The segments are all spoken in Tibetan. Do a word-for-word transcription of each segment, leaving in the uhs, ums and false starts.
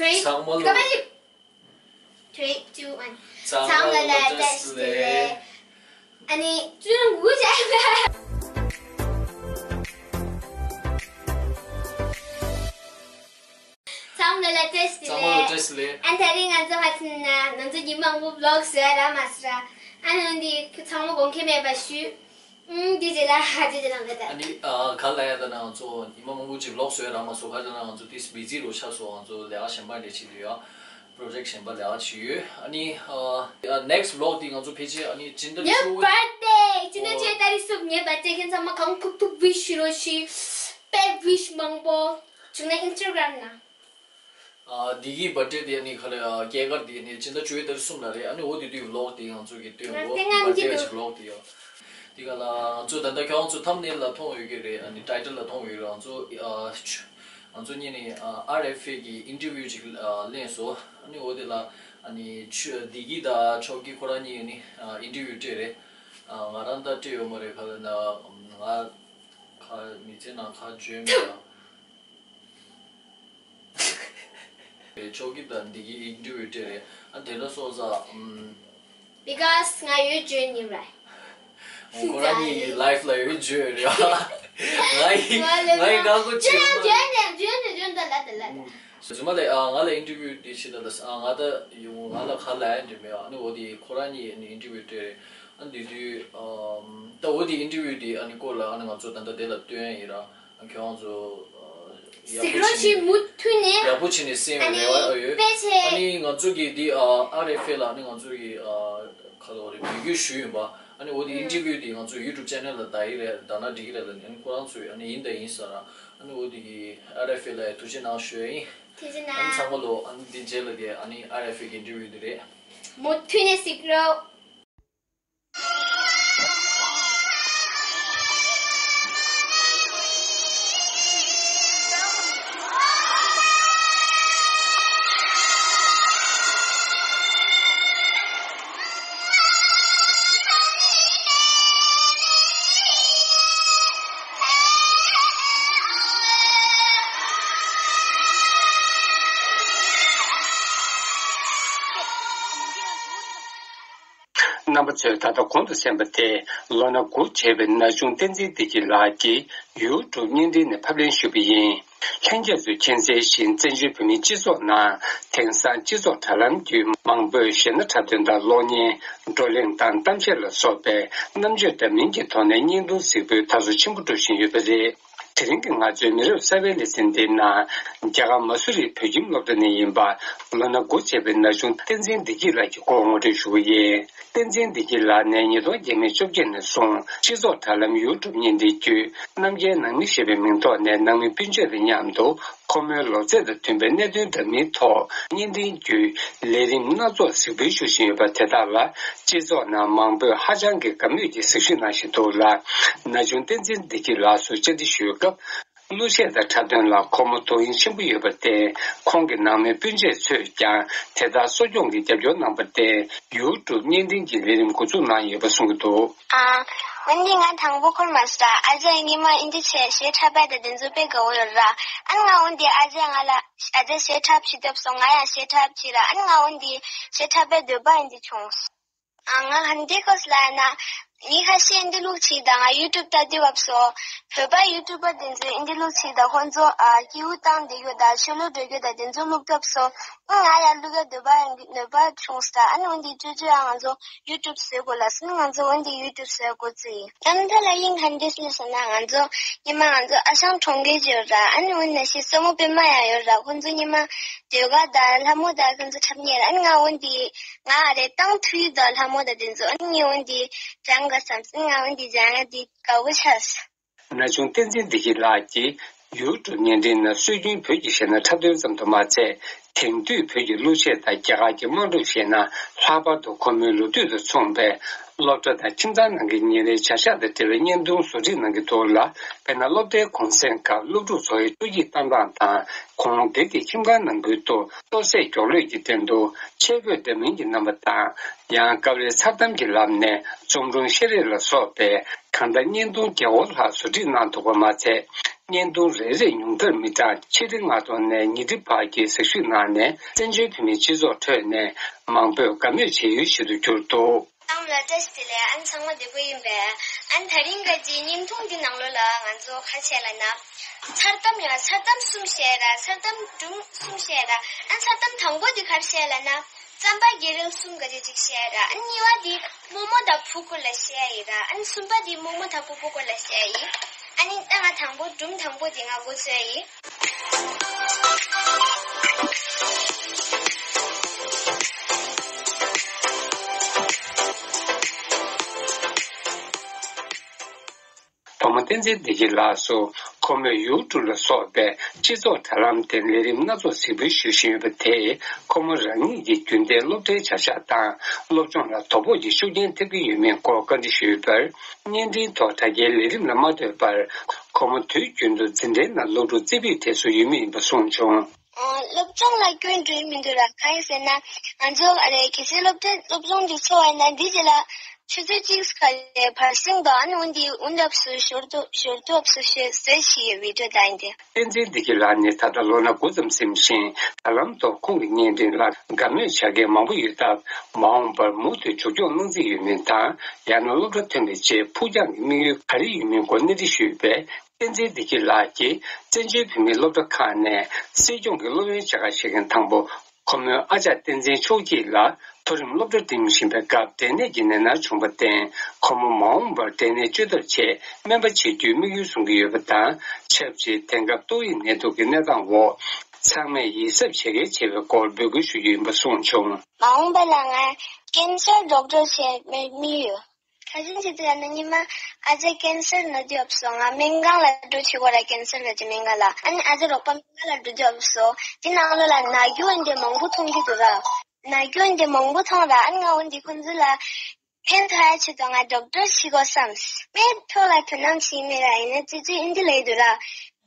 Three, ཚང་མ་ལོ། སྐར་མ་བཞི། Three, two, one. ཚང་མ་ལ་བཀྲ་ཤིས་བདེ་ལེགས། ཨ་ནི་ཅུང་ངུ་བྱས། ཚང་མ་ལ་བཀྲ་ཤིས་བདེ་ལེགས། ཚང་མ་ལ་བཀྲ་ཤིས་བདེ་ལེགས། ཨ་ནི་དེ་རིང་ང་ཚོ་ཧ་ཆེན་ན་ང་ཚོ་ཉི་མ་དངོས་པོ་ཝི་ལོག་བཟོས་ར་མ་ཟེར། ཨ་ནི་འདི་ཚང་མ་དགོངས་འགལ་མེད་པ་ཞུ། ཨུམ། དེ་རྗེས་ལ་ཧ་ཅེ་ཅེ་ལང་ག་ད། ཨ་ནི་ཨ་ག་ལ་ཡ་ད་ན་ང་ཚོ་ཉི་མ་མང་པོ་ཅིག་ཝི་ལོག་བཟོས་ར་མ་བཟོས། ག་ད་ན་ང་ཚོ་ཏིས་བི་ཛི་རུ་ཆགས་སོང་། ང་ཚོ་ལས་ཀ་གཞན་པ་འདྲ་བྱེད་དུས་ཡ། པྲོ་ཇེག་གཞན་པ་ལས་ཀ་བྱེད་ཡོད། ཨ་ནི་ཨ་ནེག་སི་ཝི་ལོག་དེ་ང་ཚོ་ཕལ་ཆེར་ཨ་ནི་སྤྱི་ཟླ་ཉེ་བཅུ་བར་ཏེ་སྤྱི་ཟླ་ཨོ་བཅུ་ཏ་རིག་གསུམ་ཉེ་བར་ཏེ་ཁྱེད་ཚང་མ་གང་ཐུབ་ཐུབ་ཝིཤ་ཞུ་རོགས་ཞུ། དཔེ་ཝིཤ་མང་པོ་བྱུང་ན་ཨིན་སི་ཊ་གྷ་རམ་ན། ཨ་འདི་གི་བར་ཐ་ཌེ་དེ་ཨ་ནི་ག་ལ་ཨ་སྐྱེས་སྐར་དེ་ཨ་ནི་སྤྱི་ཟླ་བཅུ་ཡི་ཏ་རིག་གསུམ་ལ་རེད། ཨ་ནི་འོ་དེ་དུས་ཝི་ལོག་དེ་ང་ཚོ་གི་སྟོན་འོ་བར་ཐ་ཌེ་ཅིག་ཝི་ལོག་དེ་ཡོད། དེ་ག་ལ་ང་ཚོ་ད་ལྟ་ཁྱོད་ཚོ་ཐམ་ནེལ་ལ་མཐོང་ཡོད་ཀྱི་རེད། ཨ་ནི་ཊའི་ཊལ་ལ་མཐོང་ཡོད་རེད། ང་ཚོ་ཨ་ཆུ་ང་ཚོ་གཉིས་ནི་ཨ་ཨར་ཨེཕ་ཨེ་གི་ཨིན་ཊར་ཝིའུ་ཅིག་ཨ་གླེང་སོང་། ཨ་ནི་འོ་དེ་ལ་ཨ་ནི་ཆུ་བདེ་སྐྱིད་དང་ཆོས་སྐྱིད་ཁོ་རང་གཉིས་ནི་ཨ་ཨིན་ཊར་ཝིའུ་སྤྲད་རེད། ཨ་ང་རང་ད་སྤྲད་ཡོད་མ་རེད། ག་ལ་ན་ང་ཁ་མི་ཚེ་ནང་ཁ་འཇོན་མེད་ཡ། ཆོས་སྐྱིད་དང་བདེ་སྐྱིད་ཨིན་ཊར་ཝིའུ་སྤྲད་རེད། ཨ་དེ་འདྲ་སོང་ཙང་། Because ང་ཡོད་འཇོན་ཡིན་ར། ཁོ་རང་གཉིས་ཀྱི་ལའིཕ་ལ་ཡོད་འཇོན་ཡོད་རེད། ང་ཡི་ང་ཡི་ཁག་པོ་བྱེད་འཇོན་འཇོན་འཇོན་འཇོན་འཇོན་ད་ལ་ད་ལ་ད། རྫུན་མ་ལས་ཨ་ང་ལ་ཨིན་ཊར་ཝིའུ་དེ་བྱེད་ད་ལ་ཨ་ང་ད་ཡོང་ང་ལ་ཁ་ལ་ཡ་འདྲི་མེད། ཨ་ནི་འོ་དེ་ཁོ་རང་གཉིས་ཨ་ནི་ཨིན་ཊར་ཝིའུ་སྤྲད་རེད། ཨ་འདི་དུས་ཨམ་ད་འོ་དེ་ཨིན་ཊར་ཝིའུ་དེ་ཨ་ནི་སྐོར་ལ་ཨ་ནི་ང་ཚོ་ད་ལྟ་དེ་ལ་སྟོན་ཡིན་ར། ཁྱེད་རང་ཚོ་ཡག་གཟིགས་པོ་རོགས་བྱས་ནས་ཞུ། མུ་མཐུད་ནས་ཡག་པོ་བྱས་ནས་གསན་ཨ་ནི་རེ་བ་ཡོད། དཔེ་ཆ། ཨ་ནི་ང་ཚོ་གི་འདི་ཨ་ཨར་ཨེཕ་ཨེ་ལ་ཨ་ནི་ང་ཚོ་གི་ཨ་ཁ་ལོ་རེ་འབོད་སྐུལ་ཞུས་ཡིན་པ། ཨ་ནི་འོ་དེ་ཨིན་ཊར་ཝིའུ་དེ་ང་ཚོ་ཡུ་ཊུབ་ཆེ་ནལ་ལ་ད་ཡི་རེད། ད་ན་འགྲིག་གི་རེད་ལ་ནི་ཨ་ནི་ཁོ་རང་ཚོས་ཨ་ནི་ཡིན་ད་ཡིན་ཟེར་ར། ཨ་ནི་འོ་དེ་གི་ཨར་ཨེཕ་ཨེ་ལ་ཡ་ཐུགས་རྗེ་གནང་ཞུ་ཡ་ཡིན། ཐུགས་རྗེ་གནང་། ཨ་ནི་ཚང་མ་ལོ་ཨ་ནི་འདི་རྗེས་ལ་དེ་ཨ་ནི་ཨར་ཨེཕ་ཨེ་གི་ཨིན་ཊར་ཝིའུ་དེ་རེད། མུ་མཐུད་ནས་གཟིགས་རོགས། རྣམ་པ་ཚོས་ད་ལྟ་གོང་དུ་གསན་པ་དེ་ལོ་ན་དགུ་བྱས་པའི་ན་ཆུང་བསྟན་འཛིན་བདེ་སྐྱིད་ལགས་ཀྱིས་ཡུ་ཊུབ་བརྙན་འཕྲིན་ནས་ཕབ་ལེན་ཞུས་པ་ཡིན། ལྷན་རྒྱས་ཚོས་མཁྱེན་གསལ་བཞིན་བཙན་བྱོལ་བོད་མིའི་སྤྱི་ཚོགས་ནང་དེང་སང་སྤྱི་ཚོགས་དྲ་ལམ་བརྒྱུད་མང་པོས་གཞས་སྣ་འཁྲབ་སྟོན་དང་གློག་བརྙན། བགྲོ་གླེང་དང་གཏམ་བཤད་ལ་སོགས་པའི་རྣམ་དཔྱོད་འདྲ་མིན་གྱི་ཐོག་ནས་བརྙན་ཐུང་གཟིགས་འབོད་དར་སོ་ཆེན་པོ་འགྲོ་བཞིན་ཡོད་པ་རེད། དེ་རིང་གི་ང་ཚོའི་མི་རབས་གསར་པའི་ལེ་ཚན་འདིའི་ནང་རྒྱ་གར་མ་སུ་རིའི་བོད་ཁྱིམ་སློབ་གྲྭ་ནས་ཡིན་པ་ལོ་ན་དགུ་བྱས་པའི་ན་ཆུང་བསྟན་འཛིན་བདེ་སྐྱིད་ལགས་ཀྱི་སྐོར་ངོ་སྤྲོད་ཞུ་གི་ཡིན། བསྟན་འཛིན་བདེ་སྐྱིད་ལགས་ནས་ཉིས་སྟོང་བརྒྱད་ནས་བཅོ་བརྒྱད་ནས་བཟུང་སྤྱི་ཚོགས་དྲ་ལམ་ཡུ་ཊུབ་བརྙན་འཕྲིན་བརྒྱུད་རྣམ་རྒྱལ་ནང་མི་ཞེས་པའི་མིང་ཐོག་ནས་ནང་མི་སྤུན་མཆེད་དང་མཉམ་དུ་ཁོ་མོའི་ལོ་ཚད་དང་མཐུན་པའི་གནད་དོན་འདྲ་མིན་ཐོག་བརྙན་འཕྲིན་བརྒྱུད་ལས་རིམ་སྣ་ཚོགས་གཟིགས་འབུལ་ཞུ་བཞིན་ཡོད་པ་དེ་དག་ལ་སྤྱི་ཚོགས་ནང་མང་པོས་ཧ་ཅང་གི་དགའ་མོས་ཀྱིས་གཟིགས་ཞིབ་གནང་བཞིན་འདུག་ལ། ན་ཆུང་བསྟན་འཛིན་བདེ་སྐྱིད་ལགས་སུ་བཅར་འདྲི་ཞུས་སྐབས། གླུ་གཞས་དང་འཁྲབ་སྟོན་ལ་ཁོ་མོ་དོ་དབྱིངས་ཆེན་པོ་ཡོད་པར་བརྟེན། ཁོང་གི་ནང་མི་སྤུན་མཆེད་ཚོས་ཀྱང་དེ་ལྟར་གསོ་སྐྱོང་གི་རྒྱབ་སྐྱོར་གནང་བར་བརྟེན། ཡུ་ཊུབ་བརྙན་འཕྲིན་གྱི་ལས་རིམ་འགོ་འཛུགས་གནང་ཡོད་པ་གསུངས་ཀྱི་འདུག། ཨ། འོན་ཏེ་ང་དང་པོ་ཁོར་མ་ཟེར། ཨ་ཅག་གིས་སྔོན་མ་ཨིན་ཇི་བྱས་གཞས་འཁྲབ་པ་དང་དེ་ཚོ་དཔེ་དགའ་བོ་ཡོད་ར། ཨ་ནི་ང་འོན་ཏེ་ཨ་ཅག་ང་ལ་ཨ་ཅག་གཞས་འཁྲབ་བྱེད་སྟབས་སོང་། ང་ཡང་གཞས་འཁྲབ་བྱེད་ར། ཨ་ནི་ང་འོན་ཏེ་གཞས་འཁྲབ་པའི་འདོད་པ་ཨིན་ཇི་བྱུང་། ཨ། ང་ཧན་དེ་ཁོས་ལ་ན་མི་ཁ་ཤས་ཨིན་ཇི་ལུགས་ཅིག་དང་ང་ཡུ་ཊུབ་ལྟ་དུས་སྐབས་སུ་བོད་པ་ཡུ་ཊུབ་པ་དེ་ཚོས་ཨིན་ཇི་ལུགས་ཅིག་དང་ཁོང་ཚོ་ཨ་སྐྱིད་པོ་བཏང་བསྡད་རྒྱུ་དང་ཆོས་ལུགས་འགྲོ་རྒྱུ་དང་དེ་ཚོ་བླུག་སྐབས་སུ་ཨ་ང་ཡང་བླུག་ཡ་འདོད་པ་ཡང་འདོད་པ་བྱུང་སྟེ། ཨ་ནི་འོན་ཏེ་ཅོ་ཅོ་ཡང་ང་ཚོ་ཡུ་ཊུབ་བཟོས་དགོས་ལབ་སོང་། ང་ཚོ་འོན་ཏེ་ཡུ་ཊུབ་བཟོས་འགོ་བཙུགས་ཡིན། ཨ་ནི་ད་ལ་ཡིན་ཧན་དེ་སུ་ལ་སོང་ན་ང་ཚོ་ཉི་མ་ང་ཚོ་ཨ་ཞང་གྲོང་ཁྱེར་ཡོད་ར། ཨ་ནི་འོན་ན་ཤི་སྲས་མོ་པད་མ་ཡང་ཡོད་ར། ཁོང་ཚོ་ཉི་མ་ཟློས་གར་དང་ལྷ་མོ་དང་ཁོང་ཚོ་འཁྲབ་ཉེ་ར། ཨ་ནི་ང་འོན་ཏེ་ང་ཨ་རེ་བཏང་ཐུབ་ཡོད་དོ། ལྷ་མོ་དང་དེ་ཚོ་ཨ་ནི་ངས་འོན་ཏེ་སྦྱང་དགོས་བསམ་སོང་། ང་འོན་ཏེ་སྦྱང་ཡ་དེ་དགའ་བོ་ཆགས་སོང་། ན་ཆུང་བསྟན་འཛིན་བདེ་སྐྱིད་ལགས་ཀྱིས་ཡུ་ཊུབ་བརྙན་འཕྲིན་ནང་སྲོལ་རྒྱུན་བོད་ཀྱི་གཞས་སྣ་འཁྲབ་སྟོན་ཙམ་དུ་མ་ཚད། དེང་དུས་བོད་ཀྱི་གླུ་གཞས་དང་རྒྱ་གར་གྱི་དམངས་སྒྲུང་གཞས་སྣ། ལྷག་པར་དུ་ཁོ་མོའི་ལོ་དུས་དང་མཚུངས་པའི་སློབ་གྲྭ་དང་ཁྱིམ་ཚང་ནང་གི་ཉིན་རེའི་བྱ་གཞག་དང་འབྲེལ་བའི་བརྙན་ཐུང་བཟོ་སྒྲིག་གནང་གི་འདུག་ལ། དཔེར་ན། སློབ་གྲྭའི་གུང་སེང་སྐབས་སློབ་ཕྲུག་ཚོ་ཡི་བསྟོད་སྐྱིད་བཏང་སྟངས་དང་། ཁོང་སྒེར་གྱི་ཁྱིམ་ཁང་ནང་ཁུལ་དུ་ལྟོ་ཟས་མགྱོགས་ལོས་ཀྱི་སྟེང་དུ་ཆས་གོས་འདྲ་མིན་གྱི་རྣམ་པ་དང་། ཡང་སྐབས་རེ་མཚར་གཏམ་གྱི་ལམ་ནས་རྩོམ་སྒྲུང་ཤེས་རིག་ལ་སོགས་པའི་གང་ལྟར་བརྙན་ཐུང་བརྒྱ་སྐོར་ལྷག་བཟོ་སྒྲིག་གནང་འདུག་པ་མ་ཚད། བརྙན་ཐུང་རེ་རེ་ཉུང་མཐར་མི་གྲངས་ཆིག་ཁྲི་ལྔ་སྟོང་ནས་ཉིས་ཁྲི་བར་གྱི་ཟིགས་ཞུ་གནང་ནས་བཙན་བྱོལ་བོད་མིའི་སྤྱི་ཚོགས་ཁྲོད་ནས་མང་པོས་དགའ་མོས་བྱེད་ཡུལ་ཞིག་ཏུ་གྱུར་འདུག། ཨང་ལ་བཀྲ་ཤིས་བདེ་ལེགས། ཨན་ཚང་མ་བདེ་པོ་ཡིན་པས། ཨན་དེ་རིང་ག་ཅི་བརྙན་ཐུང་འདི་ནང་ལོགས་ལ་ང་ཚོ་ཁ་ཆེ་ལ་ན། མཚར་གཏམ་ཡང་མཚར་གཏམ་གསུམ་བཤད་ར། མཚར་གཏམ་སྒྲུང་གསུམ་བཤད་ར། ཨན་མཚར་གཏམ་དང་པོ་འདི་གར་བཤད་ལ་ན། རྩམ་པ་རྒྱལ་རིང་གསུམ་ག་ཅི་ཅིག་བཤད་ར། ཨན་གཉིས་པ་འདི་རྨོ་མོ་དང་བུ་སྐོར་ལ་བཤད་ཡི་ར། ཨན་གསུམ་པ་འདི་རྨོ་མོ་དང་བུ་བུ་སྐོར་ལ་བཤད་ཡི། ཨ་ནི་ད་ང་དང་པོ་སྒྲུང་དང་པོ་འདི་ང་འགོ་བཙུགས་ཡི། བུ་མོ་བསྟན་འཛིན་བདེ་སྐྱིད་ལགས་སུ་ཁོ་མོས་ཡུ་ཊུབ་ལ་སོགས་པའི་སྤྱི་ཚོགས་དྲ་ལམ་སྟེང་ལས་རིམ་སྣ་ཚོགས་གཟིགས་འབུལ་ཞུ་བཞིན་ཡོད་པ་དེས་ཁོ་མོ་རང་ཉིད་ཀྱི་རྒྱུན་ལྡན་སློབ་གྲྭའི་བྱ་གཞག་དང་སློབ་སྦྱོང་ལ་དོ་ཕོག་གི་ཤུགས་རྐྱེན་ཐེབས་ཀྱི་ཡོད་མེད་སྐོར་བཀའ་འདྲི་ཞུས་པར། བརྙན་འཕྲིན་ཐོག་དྲ་རྒྱའི་ལས་རིམ་ལ་མ་ལྟོས་པར་ཁོ་མོ་དུས་རྒྱུན་དུ་འཛིན་གྲྭའི་ནང་སློབ་ཕྲུག་རྩེ་ཕུད་དེ་ཚོ་ཡོད་མུས་ཡིན་པ་གསུངས་བྱུང་། ཨ། སློབ་སྦྱོང་ལ་སྐྱོན་འགྲོ་ཡི་མི་འདུག་ར། གང་ཡིན་ཟེར་ན། ང་ཚོ་ཨ་རེ་གལ་སྲིད་སློབ་གྲྭ་སློབ་སྦྱོང་འགྲིག་ཚར་བ་ཡིན་ན་འདི་རྗེས་ལ་ཆུ་ཚོད་གཅིག་ཁ་ལས་བར་གསེང་དང་ཨ་ནི་འོན་ཏེ་འོན་ཏེ་བཟོ་ཞོར་དུ་ཞོར་དུ་བཟོ་ཞེས་ཟེར་ཞིག་ཡོད་བི་ཌིའོ་དང་ཡིན་ཏེ། བསྟན་འཛིན་བདེ་སྐྱིད་ལགས་ནི་ད་ལྟ་ལོ་ན་དགུ་ཙམ་ཟིན་ཞིང་། དྲ་ལམ་ཐོག་ཁོང་གི་བརྙན་འཕྲིན་ལ་དགའ་མོས་བྱ་མཁན་མང་པོ་ཡོད་སྟབས། མ་འོངས་པར་མུ་མཐུད་མཇུག་སྐྱོང་གནང་རྩིས་ཡོད་མིན་དང་། ཡང་ན་སློབ་གྲྭ་ཐོན་པའི་རྗེས་ཕུགས་རྒྱང་གི་དམིགས་ཡུལ་ག་རེ་ཡོད་མིན་སྐོར་གནས་འདྲི་ཞུས་པས། བསྟན་འཛིན་བདེ་སྐྱིད་ལགས་ཀྱིས་བཙན་བྱོལ་བོད་མིའི་སློབ་གྲྭ་ཁག་ནས་སྲིད་སྐྱོང་གི་སློབ་ཡོན་བྱ་དགའ་བཞེས་མཁན་དང་པོ་ཁོ་མོའི་ཨ་ཅག་བསྟན་འཛིན་ཆོས་སྐྱིད་ལ་མཐོ་རིམ་སློབ་གྲྭ་འགྲིམ་བཞིན་པའི་སྐབས་འབྲས་ནད་ཀྱི་ནད་མནར་བྱུང་བར་བརྟེན། ཁོ་མོ་མ་འོངས་པར་འབྲས་ནད་བཅོས་ཐབས་ཆེད་སྨན་པ་བྱེད་རྒྱུའི་དམིགས་ཡུལ་བཟུང་གི་ཡོད་པ་དང་། ཆབས་ཅིག་དེང་སྐབས་ཏོག་དབྱིབས་ནད་དུག་གི་གནས་སྟངས་འོག་ཚང་མས་ཡིད་གཟབ་བྱེད་གལ་ཆེ་བའི་སྐོར་འབོད་སྐུལ་ཞུ་རྒྱུ་ཡིན་པ་གསུངས་བྱུང་། མ་འོངས་པ་ལ་ང་ཀན་སར་ཌོག་ཊར་བྱེད་མི་ཡོད། ཁ་ཆེན་ཆེ་དེ་ཡང་ན་ཉི་མ་ཨ་ཅག་ཀན་སར་ན་དུས་ཨབ་སོང་ང་སྨན་ཁང་ལ་འགྲོ་ཆེ་གོ་ར། ཀན་སར་ག་ཅི་སྨན་ཁང་ལ། ཨ་ནི་ཨ་ཅག་རོགས་པ་སྨན་ཁང་ལ་འགྲོ་དུས་ཨབ་སོང་། དེ་ནང་ལོ་ལ་ན་རྒྱུ་འོན་ཏེ་མང་པོ་མཐོང་གི་འདུག་ར། ན་རྒྱུ་འོན་ཏེ་མང་པོ་མཐོང་ར། ཨ་ནི་ང་འོན་ཏེ་ཁོང་ཚོ་ལ་ཕན་ཐོགས་ཡ་ཆེད་དུ་ང་ཌོག་ཊར་བྱེད་དགོས་བསམས། སྨན་ཐོག་ལ་དོ་སྣང་བྱེད་མེད་ར། ཡིན་ན་ཙི་ཙི་ཨིན་དི་ལས་འདུག་ར།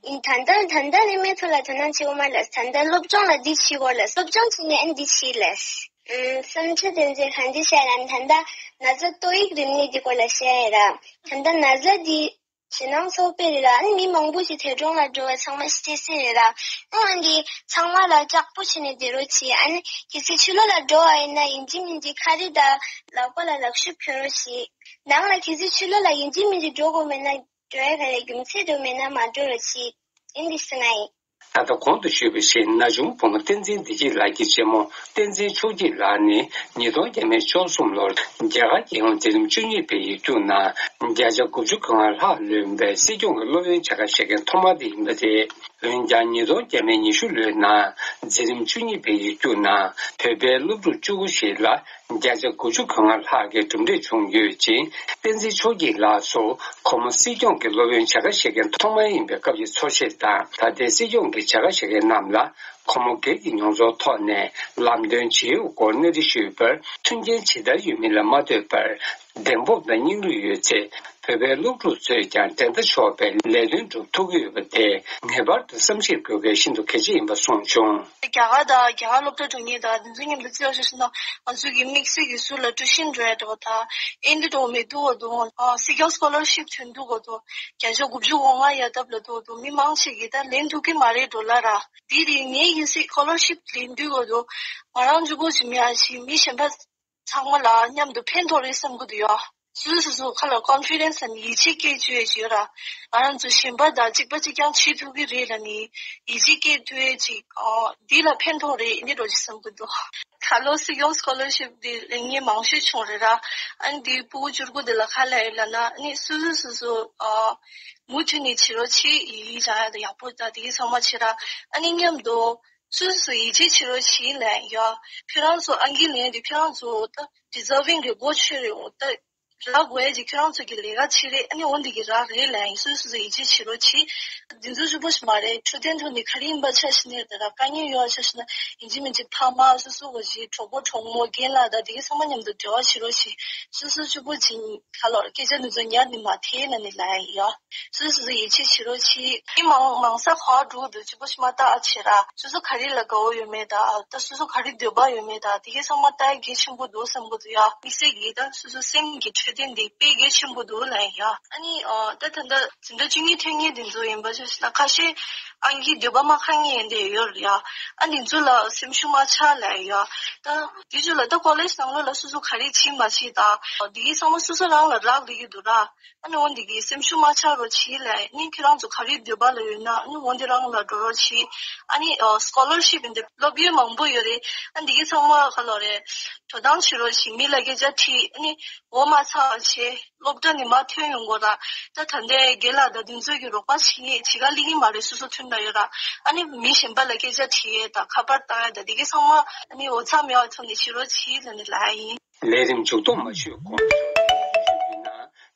ཡིན་ད་ལྟ་ད་ལྟ་ནི་སྨན་ཐོག་ལ་དོ་སྣང་བྱེད་དགོས་མ་ལ། ད་ལྟ་སློབ་སྦྱོང་ལ་འདི་བྱེད་དགོས་ལ། སློབ་སྦྱོང་བྱེད་ནས་ཨ་ནི་འདི་བྱེད་ལས། ཨུམ། བསམ་འཆར་དེ་ཚོ་གང་ཅི་བཤད་ན། ད་ལྟ་ན་ཚ་ཏོག་དབྱིབས་རིམས་ནད་འདི་སྐོར་ལ་བཤད་ཡ་ར། ད་ལྟ་ན་ཚ་འདི་ཞེད་སྣང་ཚ་པོ་དཔེ་རེད་ར། ཨ་ནི་མི་མང་པོ་ཞིག་དེ་གྲོང་ལ་འགྲོ་བ་ཚང་མ་ཤི་སྲིད་རེད་ར། ཨ་ནི་འདི་ཚང་མ་ལ་ལྕགས་པོ་བྱས་ནས་བསྡད་རོགས་གྱིས། ཨ་ནི་གལ་སྲིད་ཕྱི་ལོགས་ལ་འགྲོ་བ་ཡིན་ན་ཡིན་གཅིག་མིན་གཅིག་ཁ་རས་དང་ལག་པ་ལ་ལག་ཤུབས་གྱོན་རོགས་གྱིས། ནང་ལ་གལ་སྲིད་ཕྱི་ལོགས་ལ་ཡིན་གཅིག་མིན་གཅིག་འགྲོ་དགོས་མེད་ན། འགྲོ་ཡ་ག་རེ་རྒྱུ་མཚན་འགྲོ་མེད་ན་མ་འགྲོ་རོགས་གྱིས། ཨིན་འདི་སི་ང་ཡིན། ད་ལྟ་གོང་དུ་ཞུས་པ་བཞིན་ན་ཆུང་བུ་མོ་བསྟན་འཛིན་བདེ་སྐྱིད་ལགས་ཀྱི་གཅེན་མོ་བསྟན་འཛིན་ཆོས་སྐྱིད་ལགས་ནི་ཉིས་སྟོང་བརྒྱ་མེད་བཅུ་གསུམ་ལོར་རྒྱ་གར་རྒྱལ་ཡོངས་འཛིན་རིམ་བཅུ་གཉིས་པའི་ཡིག་རྒྱུགས་ནང་བརྒྱ་ཆ་དགུ་བཅུ་གོ་ལྔ་ལྷག་ལོན་པའི་སྲིད་སྐྱོང་གི་སློབ་ཡོན་བྱ་དགའ་བཞེས་མཁན་ཐོག་མ་དེ་ཡིན་པ་རེད། འོན་ཀྱང་ཉིས་སྟོང་བརྒྱ་མེད་ཉི་ཤུ་ལོའི་ནང་འཛིན་རིམ་བཅུ་གཉིས་པའི་ཡིག་རྒྱུགས་ནང་བོད་པའི་སློབ་ཕྲུག་བཅུ་དགུ་ཞིག་ལ། བརྒྱ་ཆ་དགུ་བཅུ་གོ་ལྔ་ལྷག་གི་གྲུབ་འབྲས་བྱུང་ཡོད་ཅིང་། བསྟན་འཛིན་ཆོས་སྐྱིད་ལགས་སུ་ཁོ་མོ་སྲིད་སྐྱོང་གི་སློབ་ཡོན་བྱ་དགའ་བཞེས་མཁན་ཐོག་མ་ཡིན་པའི་སྐབས་ཀྱི་འཚོ་བཤད་དང་། ད་ལྟའི་སྲིད་སྐྱོང་གི་བྱ་དགའ་བཞེས་མཁན་རྣམས་ལ་ཁོ་མོ་སྒེར་གྱི་མྱོང་ཚོར་ཐོག་ནས་ལམ་སྟོན་བྱེད་ཡུལ་སྐོར་གནས་འདྲི་ཞུས་པར། མཐུན་རྐྱེན་ཇི་ལྟར་ཡོད་མིན་ལ་མ་ལྟོས་པར། གདེང་སྤོབས་དང་སྙིང་རུས་ཡོད་ཚེ། བོད་པའི་སློབ་ཕྲུག་ཚོས་ཀྱང་འགྲན་ཟླ་ཆོག་པའི་ལས་དོན་སྒྲུབ་ཐུབ་ཀྱི་ཡོད་པ་དེ་ངེས་པར་དུ་བསམ་ཤེས་དགོས་གལ་ཤིན་ཏུ་གལ་ཆེ་ཡིན་པ་གསུངས་བྱུང་། རྒྱ་གར་དང་རྒྱ་གར་སློབ་གྲྭ་འགྲོ་མཁན་དང་དེ་ཚོའི་མཉམ་དུ་བརྩི་བ་ཞིག་སོང་ན། ང་ཚོ་གི་དམིགས་བསལ་གྱི་ཟུར་ལ་ཀྲུའུ་ཤིན་འགྲོ་ཡ་འདྲ་བོ་དང་། ཨེ་འདི་འགྲོ་མི་འདུག་གོ་འདུག་ཨ་སྲིད་སྐྱོང་སི་ཀོ་ལར་ཤིབ་ཐོན་འདུག་གོ་འདུག་བརྒྱ་ཆ་དགུ་བཅུ་གོ་ལྔ་ཡར་བཏབ་ལ་འདུག་གོ་འདུག་མི་མང་ཆེ་གིས་ད་ལེན་ཐུབ་ཀྱི་མ་རེད་འགྲོ་ལ་ར། འདི་རེད། ངའི་ཡིན་སྲིད་སི་ཀོ་ལར་ཤིབ་ལེན་དུས་གོ་འདུག་ང་རང་གཅིག་པོ་ཞིག་མིན་ཡ་ཞིག་མི་གཞན་པ་ཚང་མ་ལ་མཉམ་དུ་ཕན་ཐོགས་རེད་བསམ་གྱི་འདུག་ཡ། སོ་སོ་སོ་སོ་ཁ་ལ་ཀོན་ཕི་ཌེན་སི་དང་ཡིད་ཆེས་སྐྱེ་བཅུག་ཡས་ཅིག་ཡོད་ར། ང་རང་ཚོ་གཞན་པ་དང་གཅིག་པ་གཅིག་རྐྱང་བྱེད་ཐུབ་ཀྱི་རེད་ལབ་ནས་ཡིད་ཆེས་སྐྱེ་ཐུབ་ཡས་ཅིག་ཨོ་འདི་ལ་ཕན་ཐོགས་རེད་འདི་འགྲོ་ཅིག་བསམ་གྱི་འདུག་ད་ལོ་སྲིད་སྐྱོང་སི་ཀོ་ལར་ཤིབ་འདི་ལེན་མཁན་མང་ཤོས་བྱུང་རེད་ར། ཨ་ནི་འདི་ཕྲུ་གུ་བཅུ་དགུ་འདི་ལ་ག་རེ་ལབ་ཡོད་ལབ་ན། ཨ་ནི་སོ་སོ་སོ་སོ་ཨོ་མུ་མཐུད་ནས་བྱེད་རོགས་བྱེད། ཡིག་སྦྱང་ཡ་དང་ཡག་པོ་དང་དེ་གའི་ཚང་མ་བྱེད་ར། ཨ་ནི་མཉམ་དུ། སོ་སོ་སོ་ཡིད་ཆེས་བྱེད་རོགས་བྱེད་ལབ་ཡ། ཁྱོད་རང་ཚོ་ཨང་ཀི་ལེན་དུས་ཁྱོད་རང་ཚོ་ད་ཌི་ཛར་ཝིང་རེད། གོ་ཆོད་རེད། འོ་ད་རག་དགོས་ཡ་ཅིག་ཁྱོད་རང་ཚོ་གི་ལས་ཀ་ཅིག་རེད། ཨ་ནི་འོ་འདི་གི་རག་རེད་ལབ་ཡ། སོ་སོ་སོ་ཡིད་ཆེས་བྱེད་རོགས་བྱེད། འདི་ཚོ་གཅིག་པོ་ཞིག་མ་རེད། འཕྲོད་བསྟེན་ཐོག་ནས་ག་རེ་ཡིན་པ་ཆ་བཞག་ནའི་ད་རག་དཀའ་ངལ་ཡོད་པ་ཆ་བཞག་ན་ཡིན་གཅིག་མིན་གཅིག་ཕ་མ་སོ་སོ་གོ་ཅིག་གྲོགས་པོ་གྲོགས་མོ་རྒན་ལགས་དང་དེ་གའི་ཚང་མ་མཉམ་དུ་འབྲེལ་བ་བྱེད་རོགས་བྱེད། སོ་སོ་གཅིག་པོ་ཅིག་ཁ་ལོར་སྐད་ཆ་འདི་ཚོ་ཉར་ནས་མ་ཐེ་ན་ནི་ལབ་ཡ་ཡོད། སོ་སོ་སོ་ཡིད་ཆེས་བྱེད་རོགས་བྱེད། མི་མང་མང་ས་ག་པར་འགྲོ་འདུག་གཅིག་པོ་ཞིག་མ་བལྟ་ཨ་བྱེད་ར། སོ་སོ་ག་རེ་ལ་དགའ་བོ་ཡོད་མེད་དང་། ད་སོ་སོ་ག་རེ་འདོད་པ་ཡོད་མེད་དང་དེ་གའི་ཚང་མ་བལྟ་ཡ་གལ་ཆེན་པོ་འདུག་བསམ་གྱི་འདུག་ཡ། དམིགས་བསལ་གྱིས་ད་སོ་སོ་སེམས་ཀྱི་འཕྲོད་ དེ་འདི་དཔེ་གལ་ཆེན་པོ་འདུག་ལབ་ཡ། ཨ་ནི་ཨ་ད་ད་ལྟ་འཛིན་གྲྭ་བཅུ་གཉིས་ཐོན་མཁན་དེ་ཚོ་ཡིན་པ་ཅིག་ན་ཁ་ཤས་ཨང་ཀི་འདོད་པ་མ་ཁེངས་མཁན་དེ་ཡོད་རེད་ཡ། ཨ་འདི་ཚོ་ལ་སེམས་ཤུགས་མ་ཆག་ལབ་ཡ། ད་དེ་ཚོ་ལ་ད་ཀོ་ལེཇ་ནང་ལོགས་ལ་སོ་སོ་ག་རེ་བྱེད་མ་བྱེད་དང་འདི་གི་ཚང་མ་སོ་སོ་རང་ལ་རག་ལས་ཀྱི་འདུག་ར། ཨ་ནི་འོ་འདི་གི་སེམས་ཤུགས་མ་ཆག་རོགས་བྱེད་ལབ། ཨ་ནི་ཁྱེད་རང་ཚོ་ག་རེ་འདོད་པ་ལ་ཡོད་ན་ཨ་ནི་འོ་འདི་རང་ལ་འགྲོ་རོགས་བྱེད། ཨ་ནི་ཨ་སྐོ་ལར་ཤིབ་འདི་སློབ་ཡོན་མང་པོ་ཡོད་རེད། ཨ་འདི་གི་ཚང་མ་ག་ལོ་རེད། དོ་སྣང་བྱེད་རོགས་བྱེད། མི་ལ་སྐད་ཆ་དྲིས། ཨ་ནི་འོ་མ་ཚ་བ་བྱེད། སློབ་གྲྭ་ནས་མར་ཐོན་ཡོང་གོ་ར། ད་ད་ལྟའི་རྒན་ལགས་དང་དེ་ཚོས་ཀྱི་རོགས་པ་བྱེད་ཡས་བྱེད་ག་སླེབས་ཀྱི་མ་རེད། སོ་སོ་ཐོན་ད་ཡོད་ར། ཨ་ནི་མི་གཞན་པ་ལ་སྐད་ཆ་དྲིས་ཡས་དང་ཁ་པར་བཏང་ཡས་དང་དེ་གི་ཚང་མ་ཨ་ནི་འོ་ཚ་མེད་པ་ཐོག་ནས་བྱེད་རོགས་བྱེད་ལབ་ནས་ལབ་ཡ་ཡིན། ལས་རིམ་མཇུག་སྡོམ་མ་ཞུས་གོང་ཞུས་ན།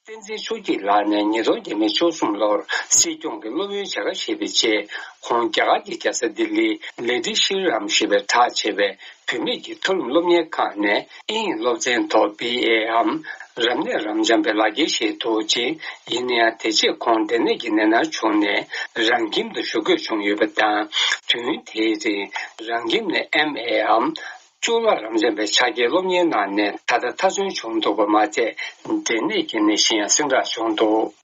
བསྟན་འཛིན་ཆོས་སྐྱིད་ལགས་ནས་ཉིས་སྟོང་བརྒྱ་མེད་བཅུ་གསུམ་ལོར་སྲིད་སྐྱོང་གི་སློབ་ཡོན་བྱ་དགའ་བཞེས་པའི་རྗེས། ཁོང་རྒྱ་གར་གྱི་རྒྱལ་ས་ལྡི་ལིའི་ལེ་ཏི་ཤི་རམ་ཞེས་པའི་གྲགས་ཆེ་བའི་བུད་མེད་ཀྱི་མཐོ་རིམ་སློབ་གཉེར་ཁང་ནས་དབྱིན་ཡིག་སློབ་ཚན་ཐོག་བི་ཨེ་འམ་རབ་གནས་རབ་འབྱམས་པའི་ལག་འཁྱེར་བཞེས་འདུག་ཅིང་། ཡིན་ན་ཡང་དེ་རྗེས་ཁོང་འབྲས་ནད་ཀྱི་ནད་མནར་བྱུང་ནས་རང་ཁྱིམ་དུ་བཞུགས་དགོས་བྱུང་ཡོད་པ་དང་། དུས་ཡུན་དེའི་རིང་རང་ཁྱིམ་ནས་ཨེམ་ཨེ་འམ་གཙུག་ལག་རབ་འབྱམས་པའི་ཕྱག་འཁྱེར་སློབ་གཉེར་གནང་ནས་ད་ལྟ་མཐའ་སོན་བྱུང་འདུག་པ་མ་ཚད། འབྲས་ནད་ཀྱི་ནད་གཞི་ཡང་སེང་དྲག་བྱུང་འདུག།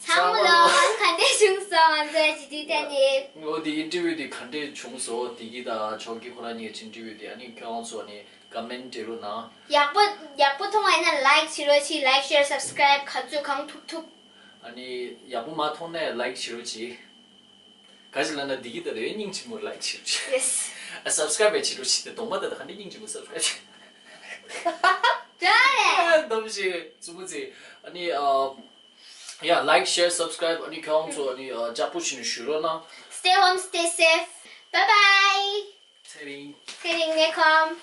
ཚང་མ་ལོ་ག་འདྲས་བྱུང་སོང་། ང་ཚོའི་ཇི་ཏི་ཐན་ནི། ཨོ་དེ་ཨིན་ཊར་བིའུ་དེ་ག་འདྲས་བྱུང་སོང་། དེ་གི་དང་ཆོག་གི་ཁོ་རང་གཉིས་ཀྱི་ཨིན་ཊར་བིའུ་དེ། ཨ་ནི་ཁྱོད་རང་ཚོ་ནི་ཀོ་མེན་ཊི་འབྲི་རོགས་གནང་། ཡག་པོ་ཡག་པོ་མཐོང་བ་ཡིན་ན་ལའིཀ་བྱེད་རོགས་གྱིས། ལའིཀ་ཤེར་སབ་སི་ཀ་རའིབ་ག་ཚོད་གང་ཐུབ་ཐུབ། ཨ་ནི་ཡག་པོ་མ་མཐོང་ན་ལའིཀ་བྱེད་རོགས་གྱིས། ག་ཅི་ལབ་ན་འདི་གི་ད་རེ་སྙིང་རྗེ་མོ་ལའིཀ་བྱེད་རོགས་གྱིས། ཡེ་སི། ཨ་སབ་སི་ཀ་རའིབ་བྱེད་རོགས་གྱིས། དེ་གདོང་པ་ད་ད་ག་འདྲས་སྙིང་རྗེ་མོ་སབ་སི་ཀ་རའིབ་བྱེད། ད་རེད། ཨ་འདམ་ཞིག་བཙུན་མོ་ཚེ། ཨ་ནི་ཨ། Yeah, like, share, subscribe. ཨ་ནི་ཁྱོད་རང་ཚོ་ཨ་ནི་ཨ་ལྕགས་པོ་བྱས་ནས་བཞུགས་རོགས་གནང་། Stay home, stay safe. Bye bye. ཚེ་རིང་། ཚེ་རིང་ནས་ཁོམ།